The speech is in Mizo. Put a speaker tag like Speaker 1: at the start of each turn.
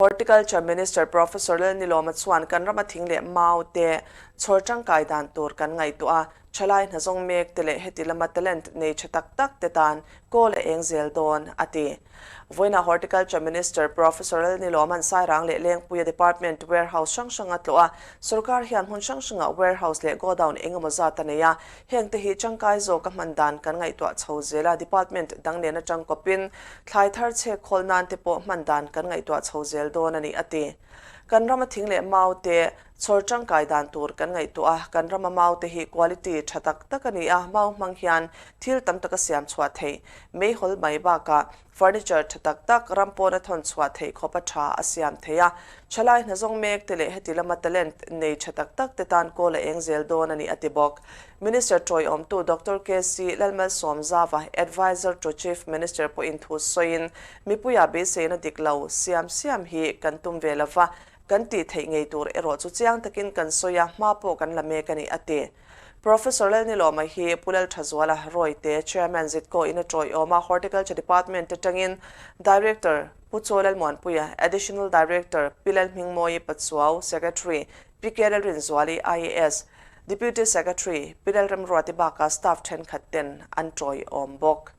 Speaker 1: Horticulture Minister Professor Lalnilawma chuan kan rama thing leh mau te chhawr tangkai dan tur kan ngaihtuah a, thalai hnazawng mek te leh heti lama talent nei tha tak tak te tan kawl a eng zel dawn, a ti. Vawiinah Horticulture Minister Professor Lalnilawma'n Sairang leh Lengpuia Department Warehouse hrang hrang a tlawh a, sorkar hian hmun hrang hrangah warehouse leh godown engemaw zat a nei a, hengte hi tangkai zawka hman dan kan ngaihtuah chho zel a, department dang nen atang kawpin Thlai thar chhek khawl nan te pawh hman dan kan ngaihtuah chho zel dawn a ni, a ti. Kan rama thing leh mau te chhawr tangkai dan tur kan ngaihtuah a, kan rama mau te hi quality tha tak tak a ni a, mau hmang hian thil tam tak a siam chhuah theih. Meihawl mai bakah furniture tha tak tak ram pawn a thawn chhuah theih khawp a tha a siam thei a. Thalai hnazawng mek te leh heti lama talent nei tha tak tak te tan kawl a eng zel dawn a ni, a ti bawk. Minister tawiawmtu Doctor KC Lalmalsawmzava, Adviser to Chief Minister pawhin thu sawiin, Mipuia beiseina dik lo siam siam hi kan tum ve lova, kan tih theih ngei tur erawh chu chiang takin kan sawi a, hma pawh kan la mek a ni, a ti. Professor Lalnilawma hi Pu Lalthazuala Rawite, Chairman Zitko in a tawiawm a, Horticulture Department atangin Director Pu Chaw Lalmuanpuia, Additional Director Pi Lalhmingmawii Pachuau, Secretary Pi K Lalrinzuali, IAS, Deputy Secretary, Pi Lalremruati bakah staff thenkhat ten an tawiawm bawk.